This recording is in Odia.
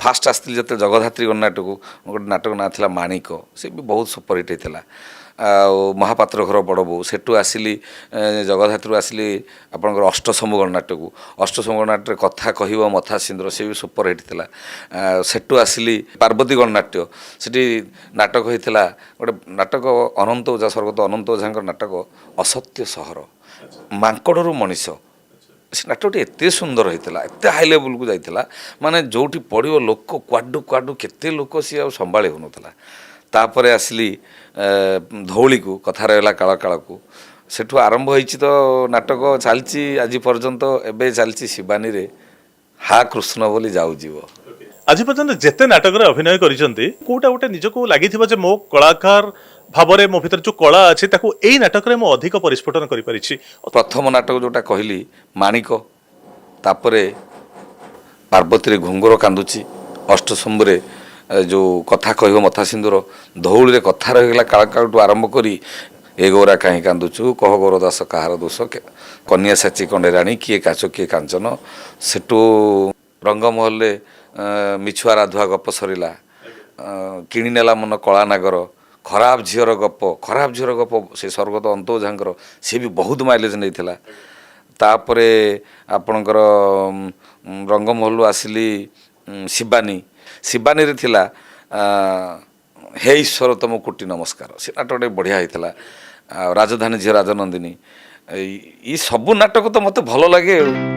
ଫାଷ୍ଟ ଆସିଥିଲି ଯେତେବେଳେ ଜଗଧାତ୍ରୀ ଗଣନାଟ୍ୟକୁ, ଗୋଟେ ନାଟକ ନାଁ ଥିଲା ମାଣିକ, ସେ ବି ବହୁତ ସୁପରହିଟ୍ ହେଇଥିଲା। ଆଉ ମହାପାତ୍ର ଘର ବଡ଼ ବୋଉ। ସେଠୁ ଆସିଲି, ଜଗଧାତ୍ରୀରୁ ଆସିଲି ଆପଣଙ୍କର ଅଷ୍ଟଶମ୍ଭୁ ଗଣନାଟ୍ୟକୁ। ଅଷ୍ଟଶମ୍ଭୁ ଗଣନାଟ୍ୟରେ କଥା କହିବ ମଥା ସିନ୍ଦୁର, ସେ ବି ସୁପରହିଟ୍ ଥିଲା। ସେଠୁ ଆସିଲି ପାର୍ବତୀ ଗଣନାଟ୍ୟ, ସେଠି ନାଟକ ହେଇଥିଲା ଗୋଟେ ନାଟକ ଅନନ୍ତ ଓଝା, ସ୍ୱର୍ଗତ ଅନନ୍ତ ଓଝାଙ୍କର ନାଟକ ଅସତ୍ୟ ସହର, ମାଙ୍କଡ଼ରୁ ମଣିଷ। ସେ ନାଟକଟି ଏତେ ସୁନ୍ଦର ହେଇଥିଲା, ଏତେ ହାଇ ଲେବୁଲକୁ ଯାଇଥିଲା, ମାନେ ଯେଉଁଠି ପଡ଼ିବ ଲୋକ କୁଆଡ଼ୁ କୁଆଡ଼ୁ କେତେ ଲୋକ, ସିଏ ଆଉ ସମ୍ଭାଳି ହେଉନଥିଲା। ତାପରେ ଆସିଲି ଧଉଳିକୁ, କଥା ରହିଲା କାଳ କାଳକୁ। ସେଠୁ ଆରମ୍ଭ ହେଇଛି ତ ନାଟକ ଚାଲିଛି ଆଜି ପର୍ଯ୍ୟନ୍ତ। ଏବେ ଚାଲିଛି ଶିବାନୀରେ ହା କୃଷ୍ଣ ବୋଲି ଯାଉ ଯିବ। ଆଜି ପର୍ଯ୍ୟନ୍ତ ଯେତେ ନାଟକରେ ଅଭିନୟ କରିଛନ୍ତି, କୋଉଟା ଗୋଟେ ନିଜକୁ ଲାଗିଥିବ ଯେ ମୋ କଳାକାର ଭାବରେ ମୋ ଭିତରେ ଯୋଉ କଳା ଅଛି, ତାକୁ ଏଇ ନାଟକରେ ମୁଁ ଅଧିକ ପରିସ୍ଫୁଟନ କରିପାରିଛି? ପ୍ରଥମ ନାଟକ ଯେଉଁଟା କହିଲି ମାଣିକ, ତାପରେ ପାର୍ବତୀରେ ଘୁଙ୍ଗୁର କାନ୍ଦୁଛି, ଅଷ୍ଟଶମ୍ଭୁରେ ଯେଉଁ କଥା କହିବ ମଥା ସିନ୍ଦୁର, ଧଉଳିରେ କଥା ରହିଗଲା କାଳ କାଳଠୁ ଆରମ୍ଭ କରି ଏ ଗୌରା କାହିଁ କାନ୍ଦୁଛୁ, କହ ଗୌର ଦାସ କାହାର ଦୋଷ, କନ୍ୟା ସାଚି କଣ୍ଡେରାଣୀ, କିଏ କାଚ କିଏ କାଞ୍ଚନ। ସେଠୁ ରଙ୍ଗମହଲରେ ମିଛୁଆ ରାଧୁଆ ଗପ ସରିଲା, କିଣିନେଲା ମନ କଳା ନାଗର, ଖରାପ ଝିଅର ଗପ। ଖରାପ ଝିଅର ଗପ ସେ ସ୍ୱର୍ଗତ ଅନ୍ତ ଓଝାଙ୍କର, ସେ ବି ବହୁତ ମାଇଲେଜ ନେଇଥିଲା। ତାପରେ ଆପଣଙ୍କର ରଙ୍ଗମହଲରୁ ଆସିଲି ଶିବାନୀ। ଶିବାନୀରେ ଥିଲା ହେ ଈଶ୍ୱର ତମ କୋଟି ନମସ୍କାର, ସେ ନାଟକଟା ବଢ଼ିଆ ହେଇଥିଲା। ଆଉ ରାଜଧାନୀ ଝିଅ ରାଜନନ୍ଦିନୀ, ଏଇ ସବୁ ନାଟକ ତ ମୋତେ ଭଲ ଲାଗେ ଆଉ।